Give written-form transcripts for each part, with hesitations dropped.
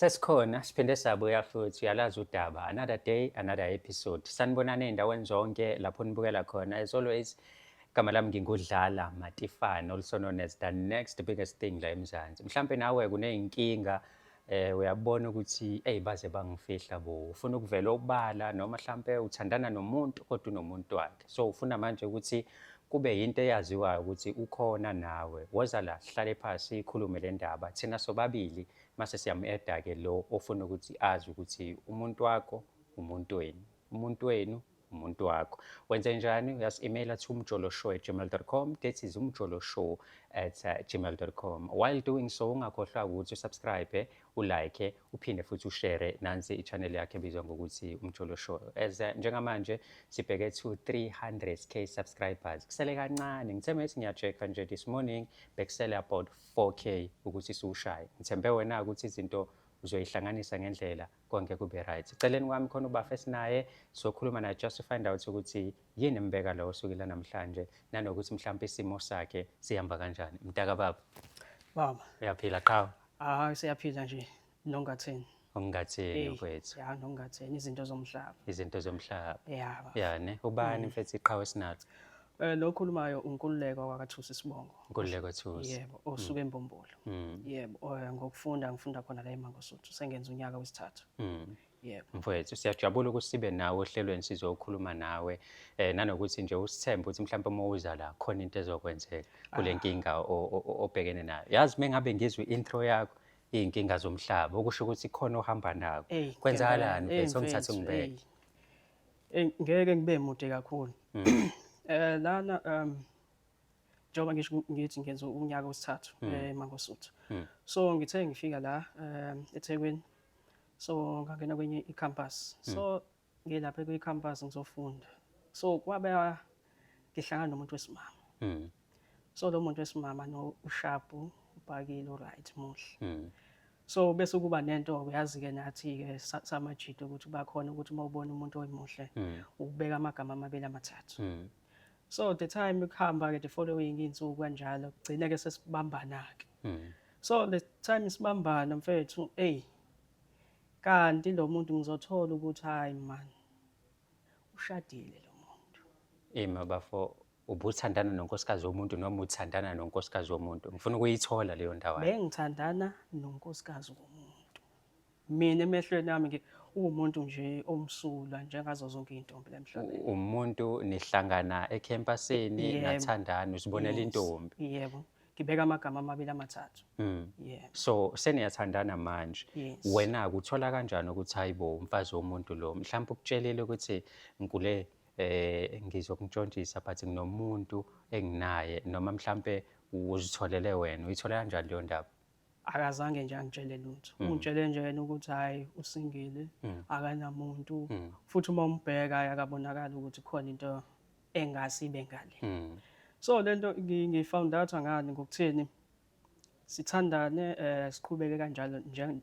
Sesikhona siphinde sabuya futhi, uyalazi udaba, another day, another episode. Sanibonani ey'ndaweni zonke lapho nibukela khona. As always, igama lami nginguDlala Matifane, also known as the next biggest thing la eMzansi. Mhlampe nawe kuney'nkinga, uyabona ukuthi eyi baze bangifihla bo, ufuna ukuvela obala noma mhlampe uthandana nomuntu kodwa unomuntu wakhe. So ufuna manje ukuthi kube yinto eyaziwayo ukuthi ukhona nawe. Woza la, sihlale phansi siyikhulume le ndaba. Thina sobabili mase siyam-eda-ke lo ofuna ukuthi azi ukuthi umuntu wakho umuntu wenu, umuntu wenu umuntu wakho. Wenze njani? Uyasi-emaila to umjoloshow@gmail.com. That is umjoloshow@gmail.com. While doing so, ungakhohlwa ukuthi usubscribe, ulike, uphinde futhi ushare nansi i-channel yakhe ebizwa ngokuthi Umjolo Show. As njengamanje sibheke to 300K subscribers. Kusele kancane. Ngithe mase ngiya-check-a nje this morning, bekusele about 4K ukuthi siwushaye. Ngithembe wena ukuthi izinto uzoyihlanganisa ngendlela konke kube right. Eceleni kwami khona ubafa esinaye, sokhuluma naye just to find out ukuthi yini embeka lo osukela namhlanje nanokuthi mhlawumbe isimo sakhe sihamba kanjani. Mntaka baba. Baba. Uyaphila qhawe? Hayi, siyaphila nje, nongatheni. Ongatheni mfethu. Ya, nongatheni, izinto zomhlaba. Izinto zomhlaba. Ya baba. Ya ne, ubani mfethu iqhawe esinalo? Lo khulumayo uNkululeko wakaThusi isibongo. Nkululeko Thusi. Yebo, osuka eMbumbulu. Yebo, ngokufunda ngifunda khona la eMangosuthu, sengenza unyaka wesithathu. Yebo. Mfowethu, siyajabula ukuthi sibe nawe ohlelweni, sizokhuluma nawe nanokuthi nje usithembe ukuthi mhlawumbe uma uza la khona into ezokwenzeka kule nkinga obhekene nayo. Yazi mengabe ngizwe i-intro yakho, iy'nkinga zomhlaba, okusho ukuthi khona ohamba nako. Kwenzakalani mfethu? Ongithathe ngibeke. Ngeke ngibe mude kakhulu. Lana njengoba ngisho ngithi ngenza unyaka wesithathu eMangosuthu. So ngithe ngifika la eThekwini, so ngangena kwenye i-campus. So ngilapha kwi-campus ngizofunda. So kwabe ngihlangana nomuntu wesimama. So lo muntu wesimama no usharp, ubhakile, uright, muhle. So bese kuba nento, uyazi-ke nathi-ke samajita ukuthi bakhona ukuthi uma ubona umuntu omuhle ukubeka amagama amabili amathathu. So the time kuhamba-ke the following iy'nsuku kanjalo, kugcine-ke sesibambana-ke. So the time sibambana mfethu, eyi kanti lo muntu ngizothola ukuthi hayi man, ushadile lo muntu. Ima bafo, ubuthandana nonkosikazi womuntu noma uthandana nonkosikazi womuntu? Ngifuna ukuyithola leyo ndawo. Bengithandana nonkosikazi womuntu. Mina emehlweni ami uwumuntu nje omsulwa njengazo zonke iy'ntombi la emhlabeni. Umuntu nihlangana ekhempasini, nathandana, uzibonela intombi. Yebo, ngibeka amagama amabili amathathu. Yebo. So seniyathandana manje. Yes. Wena ukuthola kanjani ukuthi hayibo umfazi womuntu lo? Mhlawumbe ukutshelile ukuthi nkule ngizokuntshontshisa but nginomuntu enginaye, noma mhlambe uzitholele wena, uyithola kanjani leyo ndaba? Akazange nje angitshele lutho. Ungitshele nje yena ukuthi hayi usingile, akanamuntu. Futhi uma umbheka akabonakali ukuthi khona into engase ibe ngale. So lento ngi-found out ngani ngokuthini, sithandane, siqhubeke kanjalo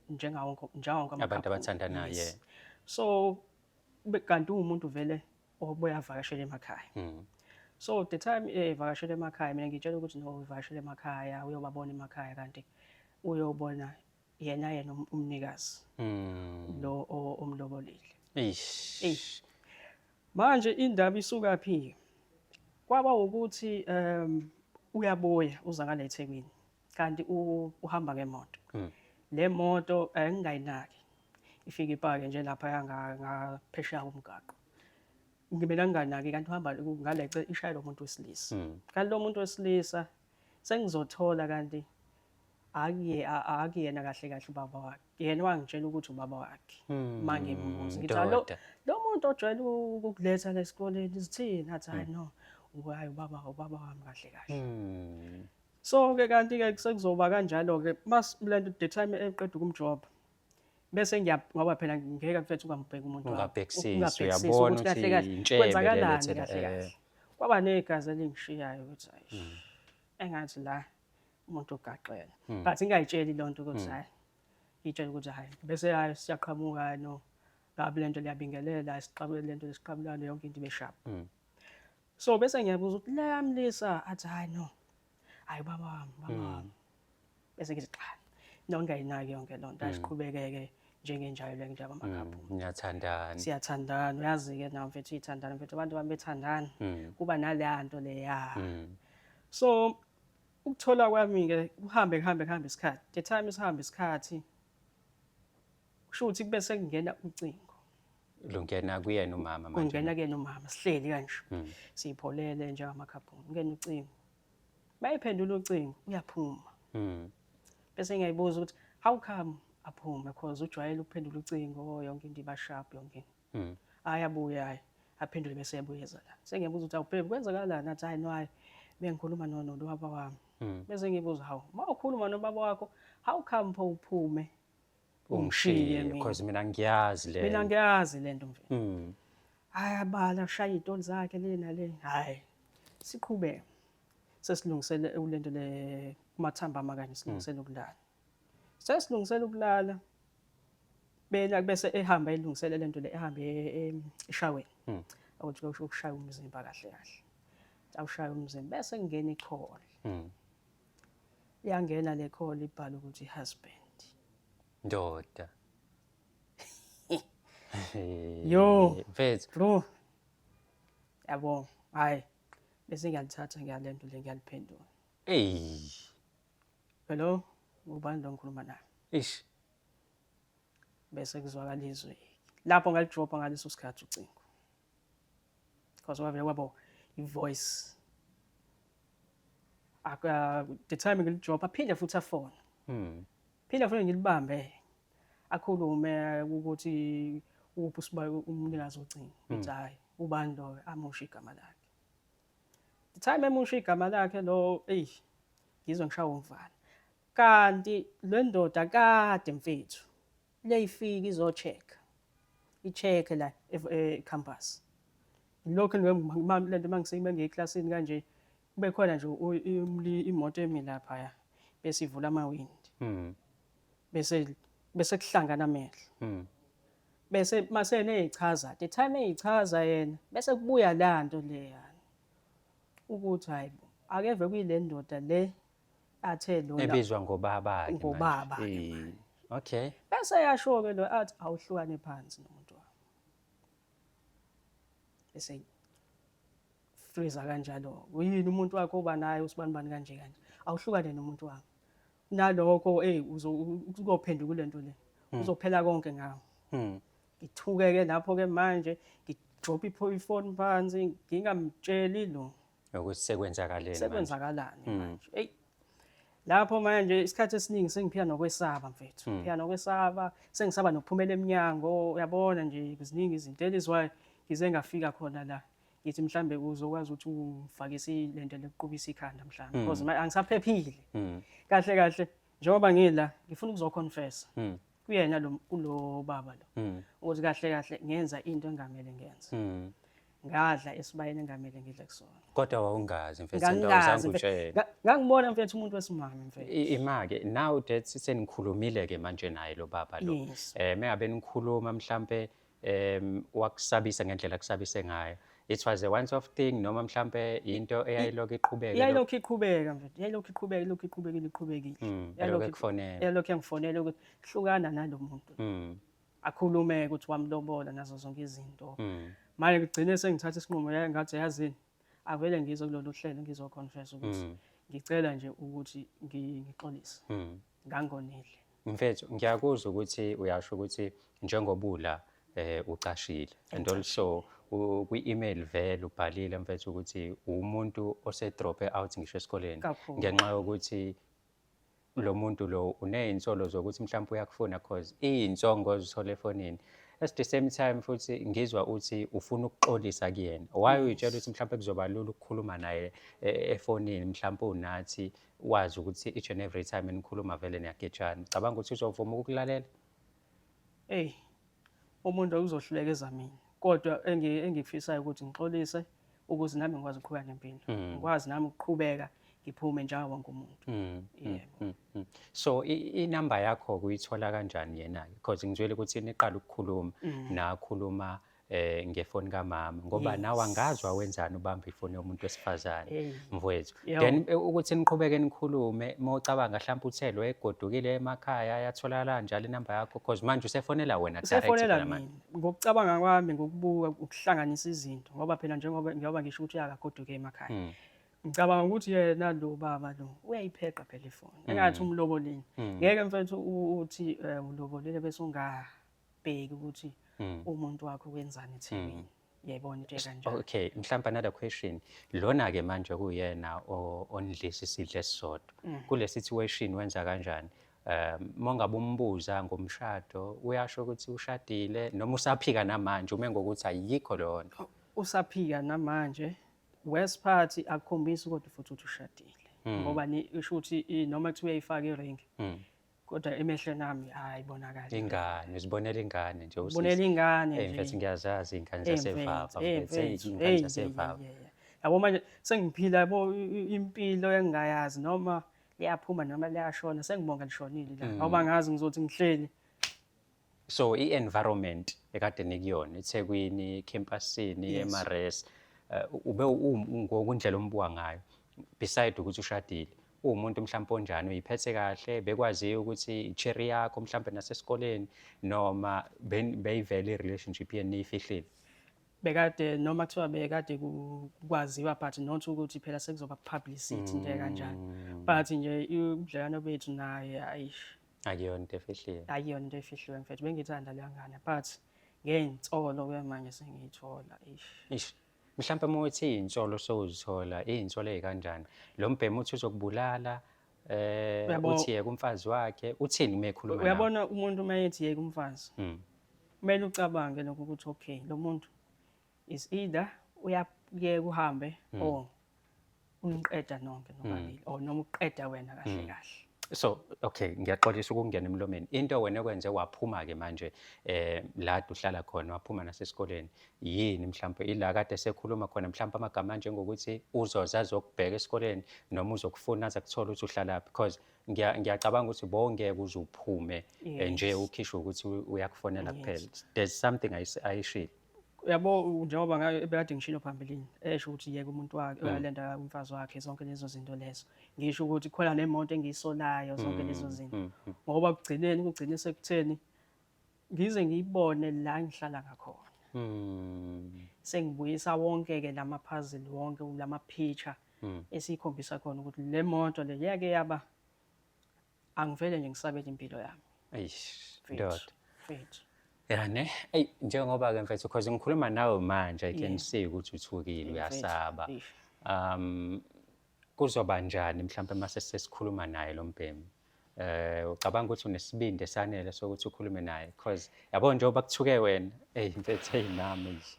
njengawo wonke abantu ama-couple. Abathandanayo. Yes. So kanti uwumuntu vele obuya avakashele emakhaya. So the time evakashele emakhaya, mina ngitshela ukuthi no, uvakashele emakhaya, uyobabona emakhaya, kanti uyobona yena yena umnikazi lo omlobolile. Eish. Eish. Manje indaba isuka phi? Kwaba ukuthi uyabuya uza ngale eThekwini, kanti uhamba ngemoto. Le moto ngingayinaki. Ifike ipake nje lapha ngaphesheya komgaqo. Ngibela nginganaki, kanti uhamba ngale ishayela umuntu wesilisa. Kanti lo muntu wesilisa sengizothola kanti akuyena kahle kahle ubaba wakhe. Yena wangitshela ukuthi ubaba wakhe. Mangimbuza ngithi lo Ndoda. lo muntu ojwayele ukukuletha la esikoleni izithini, athi hayi no, hayi ubaba wami kahle kahle. So ke kanti ke sekuzoba kanjalo ke mas lento the time eqeda ukumjoba. Bese ngiya ngoba phela ngeke mfethu ungambheka umuntu wakho. Ungabhekisisi, Ungabhekisisi uyabona ukuthi kahle ukuthi kahle intshebe kwenzakalani lelethela, kahle kahle. Kwaba negazi elingishiyayo ukuthi hayi, engathi la umuntu ogaqele. But ngingayitsheli lonto ukuthi hayi, ngitshela ukuthi hayi bese hayi siyaqhamuka no ngabe lento liyabingelela, siqabule lento lesiqabulane, yonke into ibe sharp. So bese ngiyabuza ukuthi le yamlisa, athi hayi no, hayi baba wami, baba wami. Bese ngithi cha, Nongayinaki yonke loo nto, asiqhubekeke njengenjayelo njalo amakhaphu. Niyathandana. Siyathandana, uyazi-ke nawe mfethu, iy'thandana mfethu, abantu bami bethandana, kuba naleya nto leya. So ukuthola kwami-ke kuhambe kuhambe kuhambe isikhathi, the time isihambe isikhathi, kusho ukuthi kube sekungena ucingo. Lungena kuyena umama manje. Kungena kuyena umama, sihleli kanje, siyipholele njengamakhaphuni, kungena ucingo. Bayiphendula ucingo, uyaphuma. Bese ngiyayibuza ukuthi how come aphume, cause ujwayele ukuphendula ucingo, yonke into iba sharp, yonke into. Ayabuya, hayi, aphendule bese eyabuyeza la. Sengiyabuza ukuthi, "Awu babe, kwenzakalani?" Athi, "Hayi no, hayi, bengikhuluma no no baba wami." Bese ngibuza, "Hawu, uma ukhuluma nobaba wakho, how come pho uphume ungishiye mina?" Because mina ngiyazi le. Mina ngiyazi lento mfethu. Hayi, abala ushaya iy'toli zakhe le nale. Hhayi, siqhubeke. Sesilungisele kulento le kumathambama kanye silungisele ukulala. Sesilungisela ukulala. Bena bese ehamba elungisele lento le, ehambe eshaweni. Ukuthi kusho ukushaya umzimba kahle kahle. Awushaya umzimba bese kungena i-call. Iyangena le call, ibhala ukuthi husband. Ndoda. Yo. Mfethu. Bro. Yabo, hayi. Bese ngiyalithatha ngiyalento le, ngiyaliphendula. Ey. Hello, ubani lo ngikhuluma naye? Ish. Bese kuzwakala izwi. Lapho ngalidropa ngaleso sikhathi ucingo. Because wavele kwabo i-voice. Aka the time ngilidropa, aphinde futhi afone. Phinde futhi ngilibambe. Akhulume ukuthi uphi usiba umnikazi wocingo. Ngithi hayi, ubani lo, amusho igama lakhe. The time emusho igama lakhe lo, ey, ngizwe ngishawa umvalo. Kanti le ndoda kade mfethu leyifika izo-check. I-check la e-campus. Lokho lento mangiseyime ngeklasini kanje, kube khona nje imoto emi laphaya bese ivula amawindi. Bese kuhlangana amehlo. Bese mase neyichaza, the time eyichaza yena bese kubuya la nto leya ukuthi hayibo, akeve kuyile ndoda le athe lona Ebizwa ngobaba ke. Ngobaba ke. Okay. Bese yasho ke lo athi awuhlukane phansi nomuntu wami. Bese freeze kanjalo. Uyini umuntu wakho oba naye usibani bani kanje kanje. Awuhlukane nomuntu wami. Nalokho hey, uzophenduka kulento le. Uzophela konke ngawo. Ngithuke ke lapho ke manje, ngidrop ifoni phansi, ngingamtsheli lo. Ukuthi sekwenzakaleni manje. Sekwenzakalani manje. Hey. Lapho manje isikhathi esiningi sengiphila nokwesaba mfethu. Ngiphila nokwesaba, sengisaba nokuphumela eminyango, uyabona nje kuziningi izinto. That is why ngize ngafika khona la. Ngithi mhlambe uzokwazi ukuthi ungifakise lento lequbisa ikhanda mhlambe, because angisaphephile. Kahle kahle njengoba ngila ngifuna ukuzoconfess kuyena lo, kulo baba lo, ukuthi kahle kahle ngenza into engamele ngenze. Ngadla esibayeni engamele ngidle kusona. Kodwa wawungazi mfethu into Ngangingazi awuzange mfethu. utshele. Ngangibona mfethu umuntu wesimame mfethu. Ima-ke now that senikhulumile ke manje naye lo baba lo. Yes. Mengabe nikhuluma mhlambe wakusabisa ngendlela akusabise ngayo. It was a once off thing noma mhlambe into eyayilokhu iqhubeka? Yayilokhu iqhubeka mfethu. Yayilokhu iqhubeka, ilokhu iqhubekile, iqhubekile. Yayilokhu ekufonela. Yayilokhu yangifonela ukuthi hlukana nalo muntu. Akhulume ukuthi wamlobola nazo zonke izinto. Manje kugcine sengithatha isinqumo, yaye ngathi yazini, avele ngize kulolu hlelo ngizoconfess ukuthi ngicela nje ukuthi ngixolise. Ngangonile. Mfethu, ngiyakuzwa ukuthi uyasho ukuthi njengoba ula ucashile, and also kwi-email vele ubhalile mfethu ukuthi umuntu ose-drop out ngisho esikoleni Kakhulu. ngenxa yokuthi lo muntu lo uney'nsolo zokuthi mhlawumbe uyakufuna, cause iy'nsongo ozithola efonini. At the same time futhi ngizwa uthi ufuna ukuxolisa kuyena. Why uyitshela ukuthi mhlawumbe kuzoba lula ukukhuluma naye efonini, mhlawumbe unathi wazi ukuthi each and every time enikhuluma vele niyagejana. Cabanga ukuthi uzovuma ukukulalela? Ey, umuntu uzohluleka ezamini. Kodwa engikufisayo ukuthi ngixolise ukuze nami ngikwazi ukuqhubeka nempilo. Ngikwazi nami ukuqhubeka ngiphume njengawo wonke umuntu. Yebo. So inamba yakho kuyithola kanjani yena-ke? Because ngizwele ukuthi niqala ukukhuluma, nakhuluma. Ngefoni kamama, ngoba nawe angazi wawenzani ubamba ifoni yomuntu wesifazane, Hey. mfowethu. Yo. Then ukuthi niqhubeke nikhulume, uma ucabanga mhlawumbe uthe lo egodukile emakhaya, yatholakala kanjalo inamba yakho, cause manje usefonela wena direct Usefonela phela manje. mina. Ngokucabanga kwami, ngokubuka, ukuhlanganisa izinto, ngoba phela njengoba ngisho ukuthi akagoduke emakhaya. Ngicabanga ukuthi yena lo baba lo uyayipheqa phela ifoni. Engathi umlobolile. Ngeke mfethu uthi ulobolile bese ungabheki ukuthi umuntu wakho wenzani eThekwini. Yayibona into ekanjalo. Okay, mhlawumbe another question. Lona-ke manje kuyena onidlisa isidlo esisodwa. Kule situation wenza kanjani? Uma ngabe umbuza ngomshado, uyasho ukuthi ushadile noma usaphika namanje ume ngokuthi ayikho leyo nto? Usaphika namanje. Worst part, akukhombisi kodwa futhi ukuthi ushadile. Ngoba ni usho ukuthi noma kuthiwa uyayifaka i-ring. Kodwa emehlweni ami ayibonakali. Ingane, uzibonela ingane nje usisi. Ubonela ingane Hey, nje. mfethu, ngiyazazi iy'ngane Hey, zasevava, mfethu, hey, mfethu. Hey, mfethu, iy'ngane hey, zasevava. yeah. Yabo manje sengiphila yabo impilo engingayazi noma liyaphuma noma liyashona, sengibonga lishonile la. Ngoba ngazi ngizothi ngihleli. So i-environment ekade nikuyona eThekwini, campusini, ema-res, ube ngokundlela ombuka ngayo, beside ukuthi ushadile, uwumuntu mhlawumbe onjani, uyiphethe kahle, bekwaziyo ukuthi i-cherry yakho mhlawumbe nasesikoleni, noma beyivele i-relationship yenu niyifihlile? Bekade noma kuthiwa bekade kwaziwa, but not ukuthi phela sekuzoba publicity into ekanjalo. But nje ubudlelwano bethu naye ayish. Akuyona into efihliwe. Akuyona into efihliwe mfethu, bengithanda leya ngane but ngey'nsolo ke manje sengiyithola eish. Eish. Mhlampe uma uthi iy'nsolo sowuzithola, iy'nsolo ey'kanjani? Lo mbhemu uthi uzokubulala, uthi yeka umfazi wakhe, uthini uma ekhuluma nawe? Uyabona umuntu uma ethi yeka umfazi, kumele ucabange lokho ukuthi okay, lo muntu is either uyayeka uhambe or uniqeda nonke nobabili, or noma uqeda wena kahle kahle. So okay, ngiyaxolisa ukungena emlomeni. Into wena ekwenze waphuma ke manje la uhlala khona, waphuma nasesikoleni, yini mhlawumbe ila kade sekhuluma khona mhlawumbe amagama njengokuthi uzoza azokubheka esikoleni noma uzokufuna aze akuthola ukuthi uhlalaphi, because ngiyacabanga ukuthi bowungeke uze uphume nje ukhishwe ukuthi uyakufonela kuphela. There's something ayishilo. Yabo njengoba ebekade ngishilo phambilini, esho ukuthi yeka umuntu wakhe, uyalenda umfazi wakhe, zonke lezo zinto lezo. Ngisho ukuthi khona nemoto engiyisolayo, zonke lezo zinto. Ngoba kugcineni kugcine sekutheni ngize ngiyibone la ngihlala ngakhona. Sengibuyisa wonke ke lama puzzle wonke lama picture esikhombisa khona ukuthi le moto le yake yaba angivele nje ngisabele impilo yami. Eish, Mfethu, ndoda. mfethu. Ya ne, ey njengoba ke mfethu, because ngikhuluma nawe manje I can see ukuthi uthukile, uyasaba. Kuzoba njani mhlawumbe mase sesikhuluma naye lo mbhemu? Ucabanga ukuthi unesibindi esanele sokuthi ukhulume naye, because yabo njengoba kuthuke wena, ey mfethu, hey nami nje.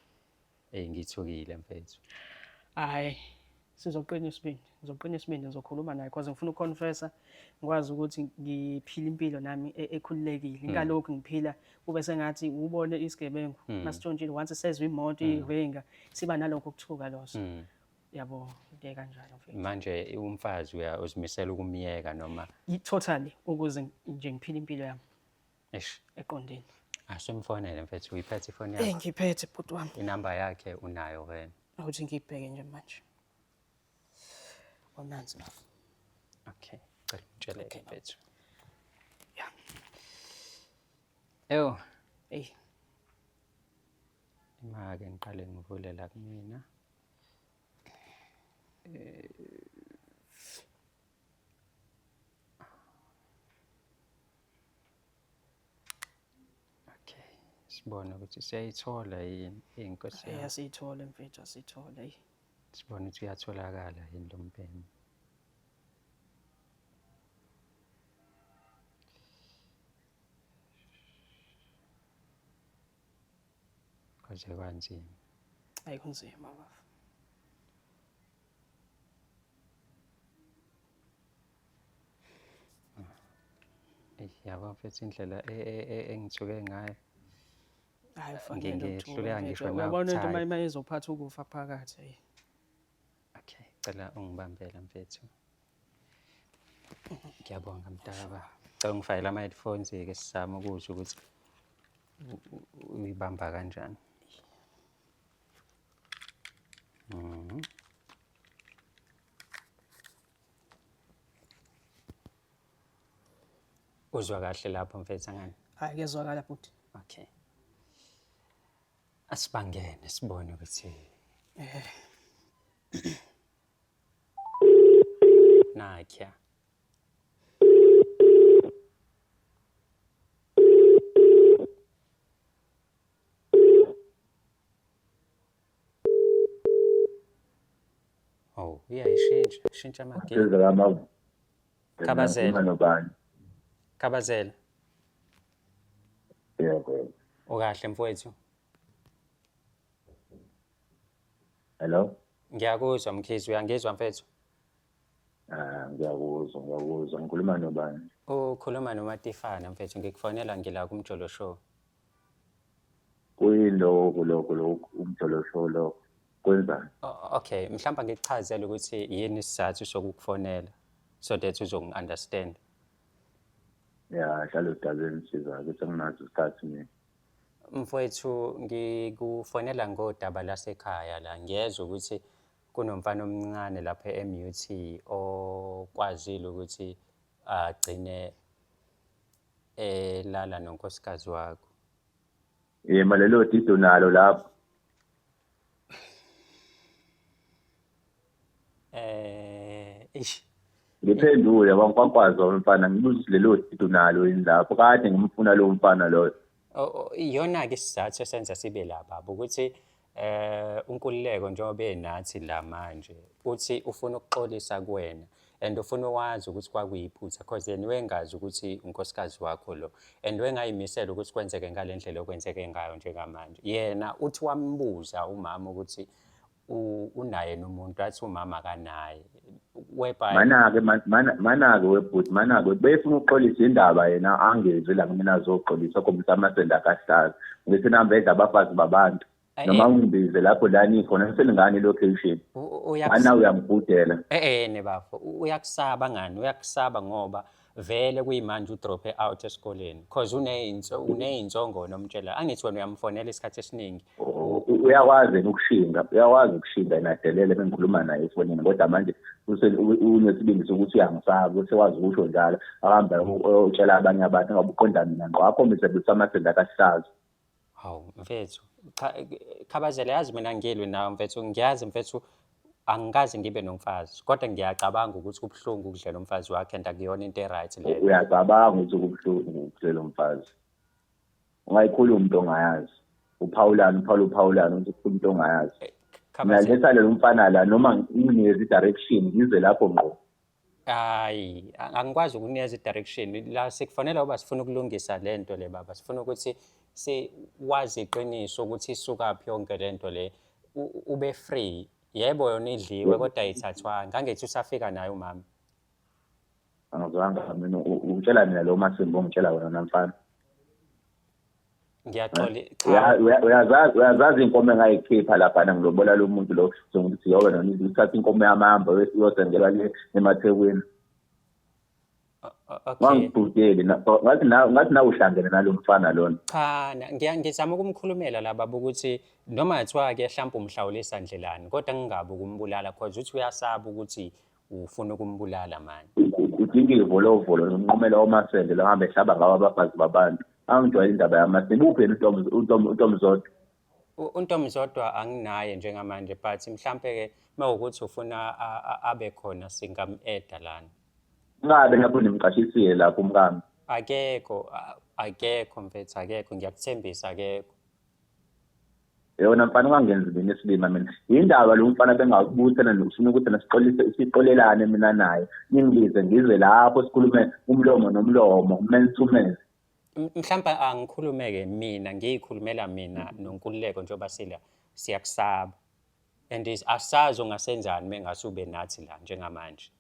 Ey ngithukile mfethu. Hayi, sizoqina isibindi. Ngizoqina isibindi, ngizokhuluma naye because ngifuna ukuconfessa, ngikwazi ukuthi ngiphile impilo nami ekhululekile. Ngalokhu ngiphila kube sengathi ubone isigebengu masitshontshile, once sezwe imoto iringa siba nalokho ukuthuka loso. Yabo, into ekanjalo mfethu. Manje umfazi uzimisela ukumyeka noma? Totally, ukuze nje ngiphile impilo yami. Eish. Eqondile. Asimfonele mfethu, uyiphethe ifoni yakho? Ngiphethe bhuti wami. Inamba yakhe unayo wena? Awuthi ngiyibheke nje manje. Onansi bafo. Okay, cela ungitshele Okay, mfethu. Yeah. Ew. Hey. Ima-ke ngiqale ngivule la kumina. Okay, sibone ukuthi siyayithola yini inkosi yami. Asiyithole mfethu, asiyithole. Eyi. Sibone ukuthi uyatholakala yini lo mbhemu. Kwaze kwanzima. Ayi kunzima baba. Eyi, yabo mfethu indlela engithuke ngayo. Hayi, ufanele Ngihluleka uthuke, ngisho mfethu. Uyabona into nakuthaya. uma izophatha ukufa phakathi, eyi. Okay, cela ungibambela mfethu. Ngiyabonga mntaka. Cela ungifakele ama-headphones-ke sizame ukuzwa ukuthi uyibamba kanjani. Uzwa kahle lapho mfethu angani? Hayi, kuyezwakala bhuti. Okay. Asibangene sibone ukuthi nakya. Oh, iyayishintsha, shintsha amagame. Siza kama Khabazela. nobani? Khabazela, Yebo. ukahle mfowethu? Hello? Ngiyakuzwa Mkhize, uyangizwa mfethu? Ah, ngiyakuzwa, ngiyakuzwa. Ngikhuluma nobani? Ukhuluma noMatifana mfethu, ngikufonela ngila kuMjolo Show. Kuyini lokho lokho lokho umjolo show lokho? Kwenzani? Okay, mhlawumbe ngikuchazele ukuthi yini isizathu sokukufonela so that uzongi-understand. Ya, hlala udabeni siza ke senginaso isikhathi mina. Mfowethu, ngikufonela ngodaba lasekhaya la. Ngiyezwa ukuthi kunomfana omncane lapha e-MUT okwazile ukuthi agcine elala nonkosikazi wakho. Yema lelo didi unalo lapho. Ish. Ngiphendule wankwankwaza umfana ngibuza ukuthi lelo didi unalo yini lapho. Kade ngimfuna lo mfana loyo. Iyona-ke isizathu esenza sibe la baba ukuthi uNkululeko njengoba enathi la manje uthi ufuna ukuxolisa kuwena and ufuna ukwazi ukuthi kwakuyiphutha cause yena wengazi ukuthi unkosikazi wakho lo and wengayimisela ukuthi kwenzeke ngale ndlela okwenzeke ngayo njengamanje. Yena uthi wambuza umama ukuthi unaye nomuntu, athi umama akanaye. Whereby Manake manake webhuti manake befuna ukuxolisa indaba yena angezi la kumina azoxolisa khombisa amasende akahlaza. Ngithi namba edla abafazi babantu. Noma ungibize lapho la nikhona selingane location. Ana uyangibhudela. Ne bafo, uyakusaba ngani? Uyakusaba ngoba vele kuyimanje udrophe out esikoleni cause uney'nsongo nomtshela. Angithi wena uyamfonela isikhathi esiningi. Uyakwazi yena ukushinga, uyakwazi ukushinga yena adelele mengikhuluma naye efonini, kodwa manje unesibindi sokuthi uyangisaba, usekwazi ukusho njalo, ahambe utshela abanye abantu ngoba uqonda mina ngqo, akhombise ukuthi amasende akahlaza. Hawu mfethu, cha Khabazela, yazi mina ngilwi nawe mfethu, ngiyazi mfethu angikaze ngibe nomfazi, kodwa ngiyacabanga ukuthi kubuhlungu ukudlela umfazi wakhe and akuyona into e-right leyo. Uyacabanga ukuthi kubuhlungu ukudlela umfazi? Ungayikhulumi umuntu ongayazi. Uphawulana, uphawula, uphawulana ukuthi kukhuluma umuntu ongayazi. Khabazela. Mina letha lo mfana la noma nginikeze i-direction ngize lapho ngqo. Hayi, angikwazi ukunikeza i-direction. La sikufanele ngoba sifuna ukulungisa le nto le baba. Sifuna ukuthi siwazi iqiniso ukuthi isukaphi yonke le nto le. Ube free. Yebo yona idliwe kodwa ayithathwanga. Angithi usafika naye umama. Angizwanga mina utshela mina lo Masimba ongitshela wena namfana. Ngiyaxoli. Cha. Uyazazi inkomo engayikhipha lapha ngilobola lo muntu lo sokuthi yobe noma uthatha inkomo yamahamba uyosengelwa le emaThekwini. Okay. Wangibhudeli ngathi ngathi nawe uhlangene nalo mfana lona. Cha, ngizama ukumkhulumela la baba ukuthi noma kuthiwa ke mhlawumbe umhlawulisa ndlelani kodwa ngingabi ukumbulala cause uthi uyasaba ukuthi ufuna ukumbulala manje. Udinga ivolovolo nomnqumela omasende lo hambe ehlaba ngawo abafazi babantu. Angijwayele indaba yamasende. Uphi yena uNtombizodwa? uNtombizodwa anginaye njengamanje but mhlambe ke mawukuthi ufuna abe khona singam-eda lana. Ngabe lapho nimqashisile lapho umkami? Akekho, akekho mfethu, akekho, ngiyakuthembisa akekho. Yona mfana ungangenzi mina isilima mina. Yindaba lo mfana bengabuthana ufuna ukuthi nasixolise sixolelane mina naye. Ningibize ngize lapho sikhulume umlomo nomlomo, man to man. Mhlawumbe angikhulume-ke mina, ngiyikhulumela mina noNkululeko njengoba sila siyakusaba. And asazi ungasenzani mengase ube nathi la njengamanje.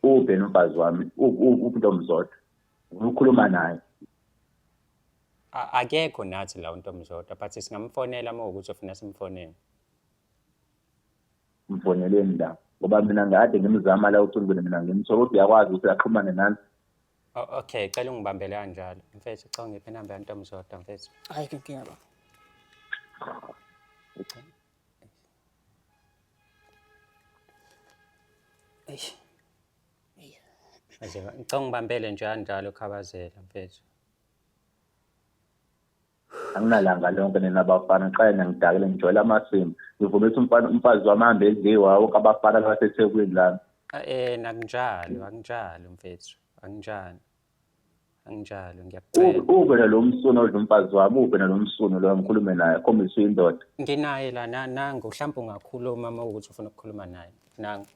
Uphi nomfazi wami? Uphi uNtombizodwa? Ukhuluma naye. Akekho nathi la uNtombizodwa but singamfonela uma kuwukuthi ufuna simfonele. Mfoneleni la ngoba mina ngikade ngimzama la ucingweni mina ngimthola ukuthi uyakwazi ukuthi axhumane nami. Okay, cela ungibambele kanjalo. Mfethu, cha ungiphe inamba yaNtombizodwa mfethu. Hayi inkinga baba. Eish. Manje ngicela ungibambele nje kanjalo Khabazela mfethu. Anginalanga lonke nina bafana, qale nangidakele ngijwayele amasimba. Ngivume ukuthi umfana umfazi wami ahambe edliwa wonke abafana baseThekwini lana. Nakunjalo, akunjalo mfethu, akunjalo. Anginjalo, ngiyakucela. Ube nalo msuno odla umfazi wami, ube nalo msuno lo ngikhulume naye, khombisa uyindoda. Nginaye la nangu, mhlawumbe ungakhuluma uma ukuthi ufuna ukukhuluma naye. Nangu.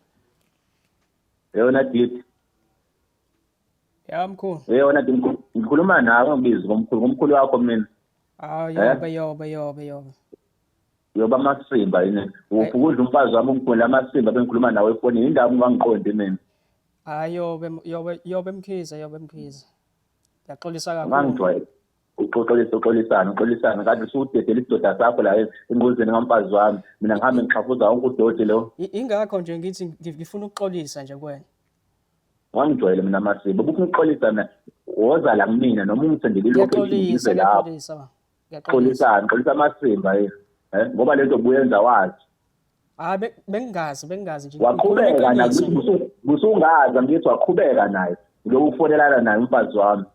Yona Didi. Ya mkhulu. Yona Didi, ngikhuluma nawe ngibizi ngomkhulu, ngomkhulu wakho mina. Ah, yobe yobe yobe yobe. Yoba amasimba yini? Uphi ukudla umfazi wami ungikhulula amasimba bengikhuluma nawe efonini, indaba ungangiqondi mina. Hayi yobe yobe yobe Mkhize, yobe Mkhize. Ngiyaxolisa kakhulu. Ungangijwayele. Uxolisa uxolisana uxolisana kanti usudedela isidoda sakho la engozini kamfazi wami. Mina ngihambe ngixhafuza wonke udoti lo. Ingakho nje ngithi ngifuna ukuxolisa nje kuwena. Wangijwayele mina amasimba. Ubufuna ukuxolisa mina. Woza la kumina noma ungisendele ilokhu ngize lapho. Ngiyaxolisa baba. Xolisana, xolisa amasimba yini. Ngoba lento obuyenza wazi. Hayi bengingazi, bengingazi nje. Waqhubeka naye busungazi angithi waqhubeka naye. Lokhu ufonelana naye umfazi wami.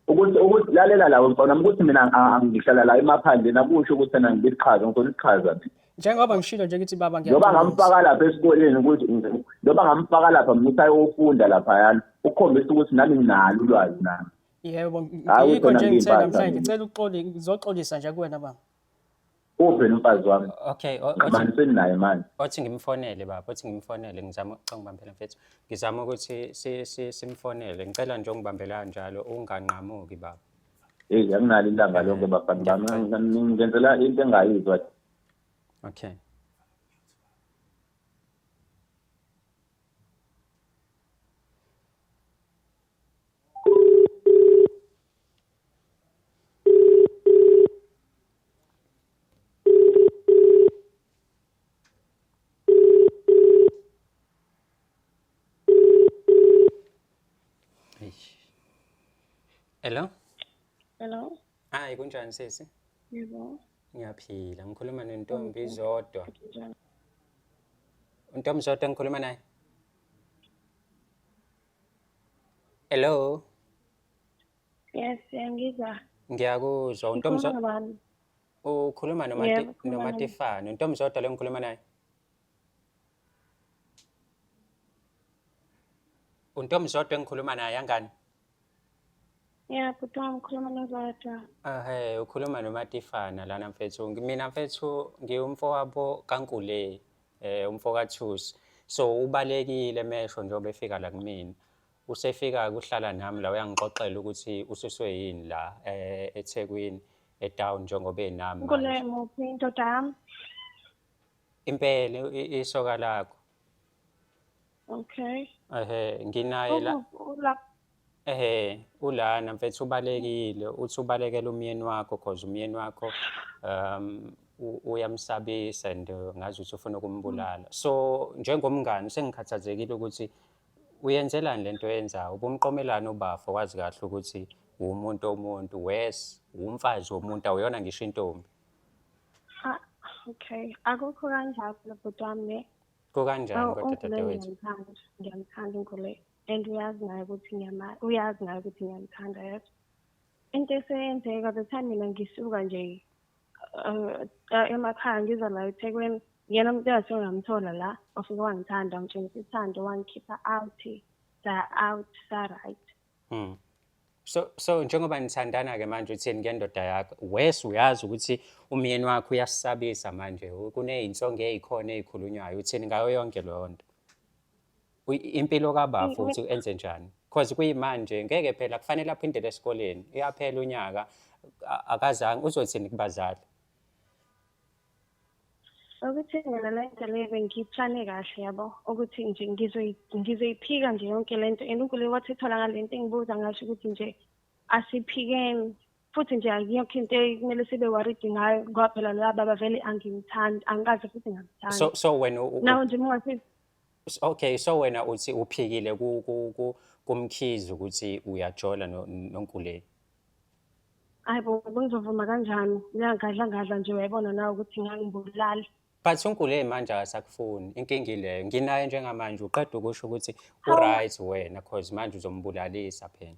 Ukuthi lalela la mfana ukuthi mina angihlala la emaphandleni akusho ukuthi mina ngibiqhaza, ngithola iqhaza mina. Njengoba ngishilo nje ngithi baba ngiyaxolisa. Njengoba ngamfaka lapha esikoleni ukuthi njengoba ngamfaka lapha mina ayofunda lapha yana ukukhombisa ukuthi nami nginalo ulwazi nami. Yebo, yikho nje ngithe namhlanje ngicela uxoli ngizoxolisa nje kuwena baba. Uphi umfazi wami? Okay, othi naye manje. Othi ngimfonele baba, othi ngimfonele ngizama ukucela ngibambele mfethu. Ngizama ukuthi simfonele. Ngicela nje ungibambele kanjalo unganqamuki baba. Hey, anginalo ilanga lonke bafana bami. Ngenzela into engayizwa. Okay. Hello? Hello. Hayi kunjani sisi? Yebo. Ngiyaphila. Ngikhuluma nentombi Zodwa. Untombi Zodwa ngikhuluma naye? Hello? Yes, ngiyangizwa. Ngiyakuzwa. Untombi Zodwa. Ukhuluma noMatifane. Untombi Zodwa lo ngikhuluma naye? Untombi Zodwa engikhuluma naye angani? Yeah, bhuti wami ukhuluma noZodwa. Ehhe, ukhuluma noMatifana lana mfethu. Mina mfethu ngiwumfowabo kaNkule, umfo kaThusi. So ubalekile mesho njengoba efika la kumina. Usefika kuhlala nami la uyangixoxela ukuthi ususwe yini la eThekwini etown njengoba enami manje. Nkule muphi indoda yami? Impela isoka lakho. Okay. Ehhe, nginaye la. Ehhe, ulana mfethu ubalekile, uthi ubalekela umyeni wakho cause umyeni wakho uyamsabisa and ngazi ukuthi ufuna ukumbulala. So njengomngani sengikhathazekile ukuthi uyenzelani lento oyenzayo, ubumqomelani ubafo wazi kahle ukuthi uwumuntu womuntu, worse uwumfazi womuntu awuyona ngisho intombi. Ah, okay. Akukho kanjalo bhuti wami ne. Kukanjani kodwa dadewethu? Ngiyamthanda uNkule and uyazi naye ukuthi uyazi naye ukuthi ngiyamthanda yazi. Into eseyenzeka the time mina ngisuka nje emakhaya ngiza la eThekwini, yena umuntu engase ngamthola la wafike wangithanda wangitshengisa uthando wangikhipha out sa out sa right. So njengoba nithandana ke manje uthini ngendoda yakho? Wes uyazi ukuthi umyeni wakho uyasabisa manje kunezinsongo ezikhona ezikhulunywayo uthini ngayo yonke leyo nto? Impilo kabafo uthi enze njani? Because kuyimanje ngeke phela kufanele aphindele esikoleni. Uyaphela unyaka akazange uzothini kubazali? Ukuthi mina le nto le bengiyiplane kahle yabo ukuthi nje ngizoyiphika nje yonke le nto and uNkulunkulu wathi etholakala le nto engibuza ngasho ukuthi nje asiphikeni futhi nje akuyokho into ekumele sibe worried ngayo ngoba phela lo baba vele angimthandi angikaze futhi ngamthanda. So wena nawe nje ungathi okay so wena uthi uphikile kuMkhize ukuthi uyajola noNkuleni. Hayi bo, bengizovuma kanjani? Ngiyangadla ngadla nje uyayibona nawe ukuthi ngangibulala. But uNkule manje akasakufuni, inkinga ileyo. Nginaye njengamanje uqeda ukusho ukuthi Hawu. u-right wena cause manje uzombulalisa phela.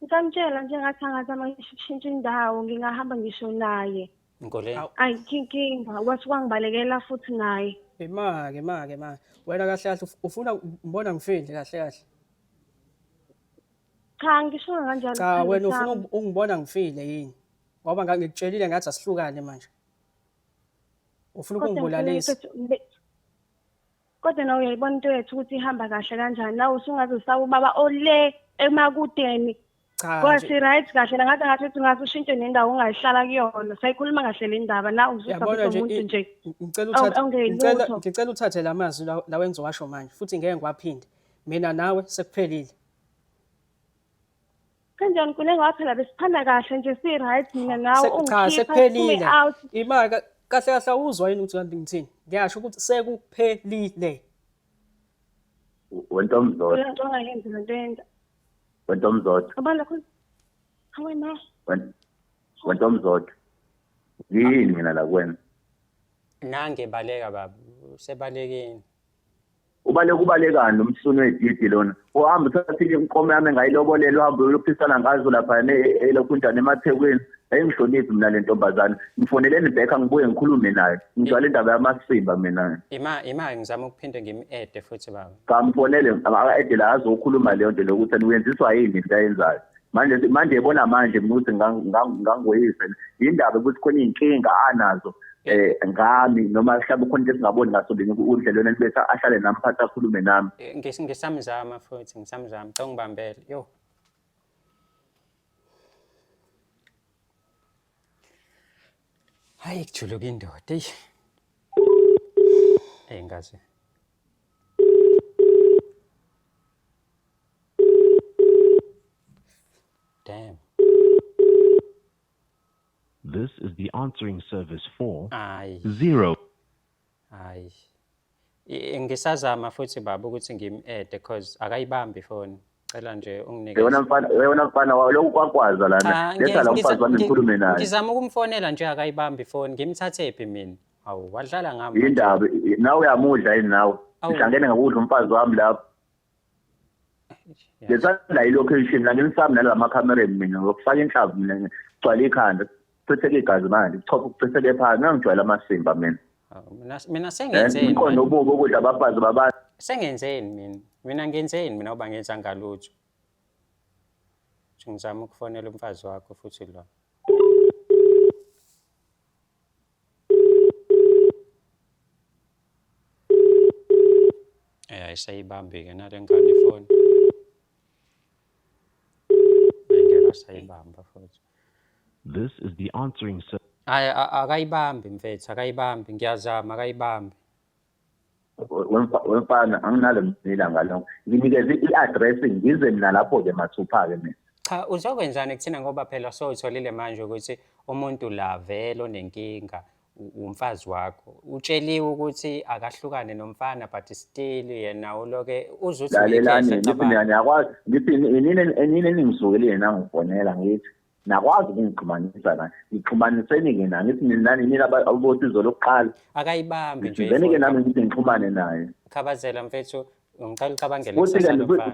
Ngisamtshela nje ngathi angazama ngisho ukushintsha indawo, ngingahamba ngisho naye. Nkule, Awu. Ayikho inkinga, wathi wangibalekela futhi naye. Ima-ke ma-ke ma. Wena kahle kahle ufuna ngibona ngifile kahle kahle. Cha, ngishonga kanjalo Cha sithandwa wena ufuna sami. ungibona ngifile yini? Ngoba ngangikutshelile ngathi asihlukane manje. Ufuna Kodwa ngifuna ukungibulalisa. Kodwa nawe uyayibona into yethu ukuthi ihamba kahle kanjani. Nawe usungaze usaba ubaba ole emakudeni. Cha Kodwa nje. si-right kahle la ngathi ngathi ungaze ushintshe nendawo ongayihlala kuyona. Sayikhuluma kahle le ndaba la Yabona ususabisa nje umuntu nje. ngicela uthathe ngicela Ongeyilutho. ngicela uthathe lamazwi lawa engizowasho manje futhi ngeke ngiwaphinde. Mina nawe sekuphelile. Kanjani kule ngoba phela besiphana kahle nje si-right mina nawe Cha ungikhipha siphume sekuphelile. out. Ima kahle kahle awuzwa yini ukuthi kanti ngithini? Ngiyasho ukuthi sekuphelile. Wentomzodwa, Kule nto ongayenzi le nto yenza. wentomzodwa, Ngoba lokho wena wentomzodwa. Yini mina la kuwena? Nange baleka baba, usebalekile. Ubaleka ubalekani lo msunu wedidi lona? Uhamba uthathile inkomo yami engayilobolela uhambe uyophisana ngazo lapha elokhunjani emaThekwini. Ayingihloniphi mina le ntombazane. Ngifoneleni Bheka ngibuye ngikhulume naye. Ngijwayele indaba yamasimba mina. Ima ngizama ukuphinde ngim-ede futhi baba. Cha mfonele aka-ede la azokhuluma leyo nto lokuthi uyenziswa yini into ayenzayo. Manje yebona manje mina ukuthi ngangoyise. Yindaba ukuthi khona iy'nkinga anazo ngami noma mhlawumbe khona into esingaboni ngaso linye udlelwane bese ahlale nami phansi akhulume nami. Ngisamzama futhi ngisamzama, cha ungibambele. Yo. Hayi kujuluka indoda eyi. Eyi ngaze. Damn. This is the answering service for Hayi. 0. Hayi. Ngisazama futhi baba ukuthi ngim-ede cause akayibambi ifoni. Cela nje unginikeze. Wena mfana lokhu kwakwaza lana. Letha la mfazi wami ngikhulume naye. Ngizama ukumfonela nje akayibambi ifoni. Ngimthathe phi mina? Hawu wadlala ngami. Indaba nawe uyamudla yini nawe? Ngihlangene ngakudla umfazi wami lapho. Letha la i-location la nginisami nalama camera mina ngokufaka inhlavu mina ngigcwala ikhanda. Chitheke igazi manje, chopha ukuchitheke phansi, ngangijwayele amasimba mina. Mina sengenzeni? Umqondo obubi ukudla abafazi babantu. Sengenzeni mina? Mina ngenzeni mina uba ngenza ngalutho? Ngizama ukufonela umfazi wakho futhi lo. Ayisayibambi-ke nale ngane ifoni. Ngeke asayibamba futhi. This is the answering service. Hayi akayibambi mfethu, akayibambi. Ngiyazama akayibambi. Wemfana anginalo mina ngalokho. Nginikeze i-address ngize mina lapho-ke mathupha-ke mina. Cha uzokwenzani kuthina ngoba phela sowutholile manje ukuthi umuntu la vele onenkinga umfazi wakho. Utsheliwe ukuthi akahlukane nomfana but still yena uloke uzuthi Lalelani ngithi mina ngiyakwazi ngithi inini eningizukele yena ngifonela ngithi nakwazi ukungixhumanisa naye. Ngixhumaniseni-ke naye ngithi nina nini abosizo lokuqala. Akayibambi nje. Ngizeni-ke nami ngithi ngixhumane naye. Khabazela mfethu ngicela ucabangele kusasa lomfana.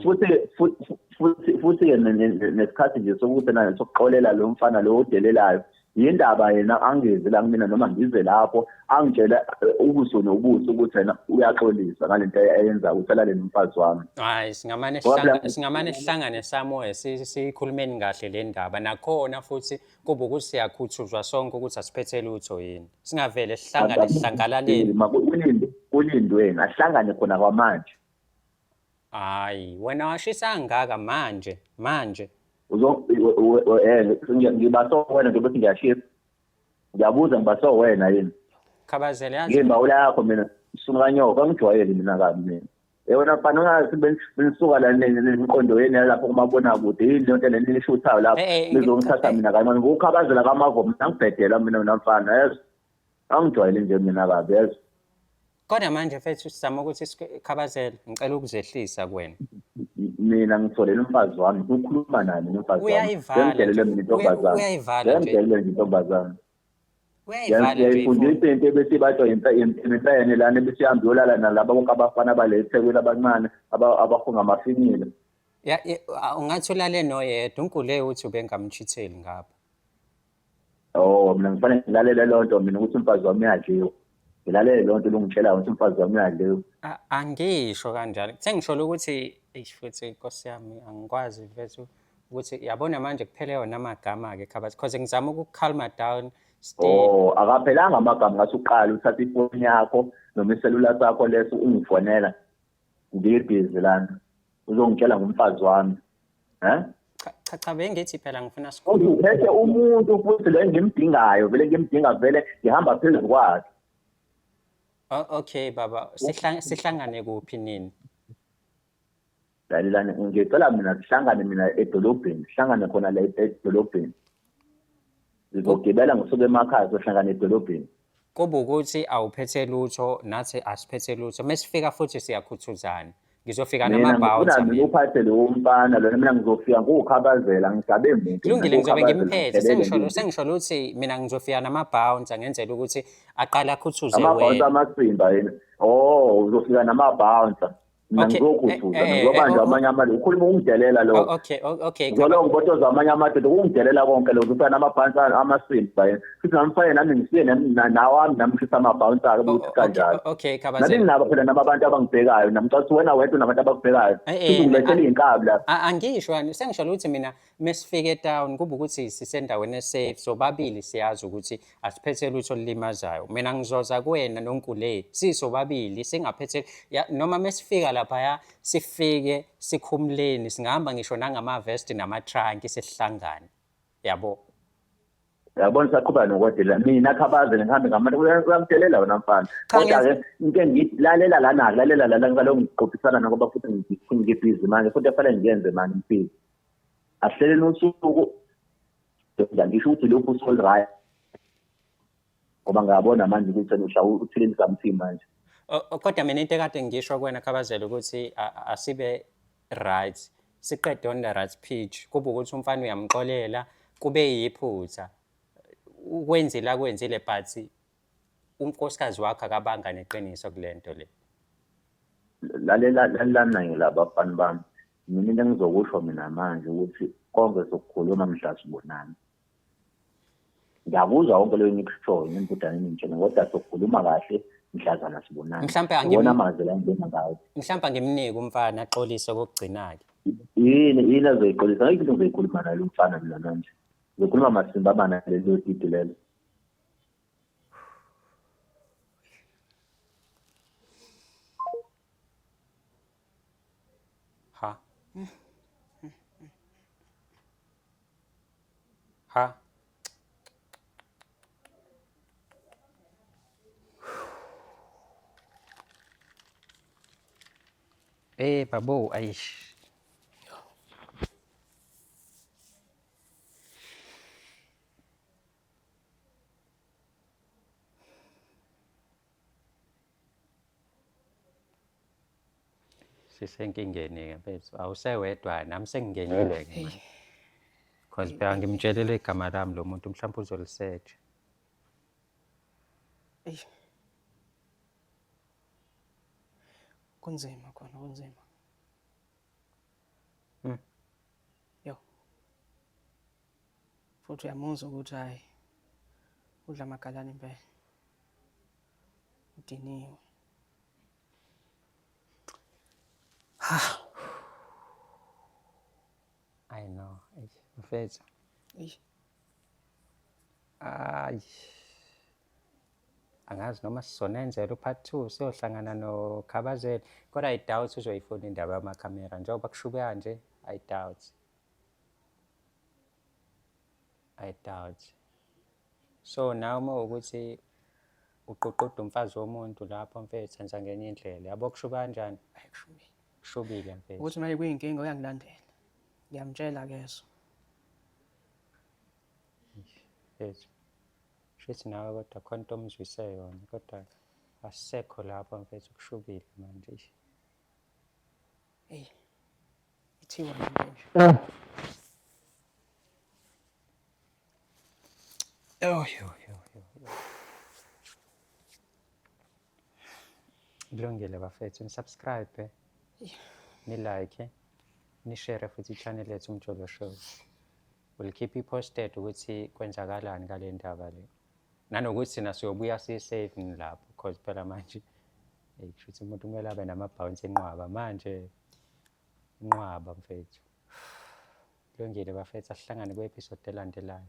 Futhi-ke nesikhathi nje sokuthi naye sokuxolela lo mfana lo odelelayo. Yindaba yena angezi la kumina noma ngize lapho angitshela ubuso nobuso ukuthi yena uyaxolisa ngalento ayenza ukuthi alale nomfazi wami. Hayi singamane sihlangane somewhere sikhulumeni kahle le ndaba nakhona futhi kube ukuthi siyakhuthuzwa sonke ukuthi asiphethe lutho yini. Singavele sihlangane sihlangalaleni. Kulindweni ahlangane khona kwamanje. Hayi wena washisa kangaka manje. Ngiba so wena nje ukuthi ngiyashisa. Ngiyabuza ngiba so wena yini. Khabazela yazi. Ngimbawula yakho mina sukanyoka angijwayele mina kabi mina. Wena mfana ungathi benisuka la nemiqondo yenu lapho kumabonakude yini lento le nishuthayo lapho nizongithatha mina kancane ngokukhabazela kamavo mina ngibhedela mina mfana yezo. Angijwayele nje mina kabi yezo. Kodwa manje mfethu sizama ukuthi sikhabazele ngicela ukuzehlisa kuwena. Mina ngitholele umfazi wami ukukhuluma naye mina umfazi wami. Uyayivala mina intombazane. Uyayivala nje. Nje intombazane. Uyayivala nje ifoni. Ngiyayifundisa into ebesibatshwa impene lana ebesihamba uyolala nalaba bonke abafana bale eThekwini abancane abahunga amafinyila. Ya, ungathi ulale noyedwa, uNkule uthi ubengamchitheli ngapha. Oh, mina ngifanele ngilalele loo nto mina ukuthi umfazi wami uyadliwa. Ngilalele loo nto longitshelayo ukuthi umfazi wami uyadliwa. Angisho kanjalo. Sengisholo ukuthi eish futhi Nkosi yami angikwazi mfethu ukuthi yabona manje kuphele wona amagama-ke Khabazi because ngizama ukucalma down still. Oh, akaphelanga amagama ngathi uqala uthatha ifoni yakho noma iselula sakho leso ungifonela ngibhizi lana uzongitshela ngomfazi wami. Eh? Cha cha cha bengithi phela ngifuna sikhulume. Uphethe umuntu futhi lo engimdingayo vele ngimdinga vele ngihamba phezu kwakhe. Oh, okay baba, sihlangane kuphi nini? Lalelani, ngicela mina sihlangane mina edolobheni, sihlangane khona la edolobheni. Ngizogibela ngisuke emakhaya sohlangana edolobheni. Kuba ukuthi awuphethe lutho nathi asiphethe lutho. Mesifika futhi siyakhuthuzana. Ngizofika Mina ngifuna nama-bouncer mina mina. uphathe lowo mfana lona, mina ngizofika ngukhabazela ngisabe muntu. Kulungile ngizobe Ngukhabazela, ngimphethe. ngiphelele Sengisholo nje. sengisholo ukuthi mina ngizofika nama-bouncer ngenzela ukuthi aqale akhuthuze Ama-bouncer wena. amasimba yena. Oh, uzofika nama-bouncer. Mina Okay, ngizokhuthuza, ngizobanjwa amanye amali. Ukhuluma ukungidelela Oh, lokho. okay, okay. Ngizolo ngibotoza amanye amadoda ukungidelela konke lokho. Ufika nama-bouncer amasimba yena. Futhi ngamfake nami ngifike nawami nami ngishisa ama-bouncer ukuthi kanjalo. Okay, Nami Khabazela. nginabo phela nami abantu abangibhekayo. Nami ngicabanga ukuthi wena wedwa unabantu abakubhekayo. Futhi ngilethela iy'nkabi lapha. Angisho yani, sengisho ukuthi mina mesifike etown kuba ukuthi sisendaweni esafe, sobabili siyazi ukuthi asiphethe lutho olulimazayo. Mina ngizoza kuwena noNkule, sisobabili singaphethe ya, noma mesifika laphaya sifike sikhumuleni, singahamba ngisho nangama-vest nama-trunk sihlangane. Yabo. Uyabona saqhubeka nokodela mina Khabazela ngihambe ngabantu uyamdelela wena mfana. Cha, Kodwa-ke into engithi lalela lana lalela lana ngicela ngiqophisana ngoba futhi ngibhizi manje futhi kufanele ngiyenze manje ngibhizi. Asihleleni usuku ngisho ukuthi lokhu usul right ngoba ngiyabona manje ukuthi usha uthile something manje. Kodwa mina into ekade ngisho kuwena Khabazela ukuthi asibe right, siqede on the right pitch, kube ukuthi umfana uyamxolela, kube yiphutha ukwenzile akwenzile, but unkosikazi wakho akabanga neqiniso kule nto le. Lalela lalelana ngilaba bafana bami. Mina into engizokusho mina manje ukuthi konke sokukhuluma mhla sibonana. Ngiyakuzwa konke leyo nikushoyo nembudane ningitshela kodwa sokukhuluma kahle mhlazana sibonana. Mhlampe Ngibona amazwi la engibona ngawo. Mhlampe angimnike umfana axolise kokugcina-ke. Yini azoyiqolisa? Ayikho into engizoyikhuluma naye lo mfana mina manje. Ngizokhuluma masimba bana lelo titi lelo. Ha. Ha. Babo, ayish. Sisenkingeni-ke mfethu, awusewedwa nami sengingenile-ke manje. Cause phela ngimtshelile igama lami lo muntu mhlawumbe uzolisearch. Eyi. Kunzima khona, kunzima. Yo. Futhi uyamuzwa ukuthi hayi udla amagalane impela. Udiniwe. I know. Eish, mfethu. Eish. Ay. Angazi noma sizonenzela u-part 2 siyohlangana noKhabazela. Kodwa I doubt uzoyifuna indaba yamakhamera njengoba kushube kanje, I doubt. I doubt. So nawe uma ukuthi uququda umfazi womuntu lapho mfethu enza ngenye indlela. Yabo kushuba kanjani? Hayi kushubile. Kushubile mfethu. Ukuthi manje kuyinkinga uyangilandela. Ngiyamtshela ke so. Mfethu. Shuthi nawe kodwa khona into omzwise yona kodwa asisekho lapho mfethu kushubile manje. Eish. Hey. Ithiwa nje nje. Oh, yo, yo, yo, yo. Kulungile bafethu, ni-subscribe, ni-like, ni-share futhi i-channel yethu Umjolo Show. We'll keep you posted ukuthi kwenzakalani ngale ndaba le. Nanokuthi thina siyobuya siyi-safe lapho because phela manje kusho ukuthi umuntu kumele abe nama-bounce inqwaba manje, inqwaba mfethu. Kulungile bafethu, asihlangane kwi-episode elandelayo.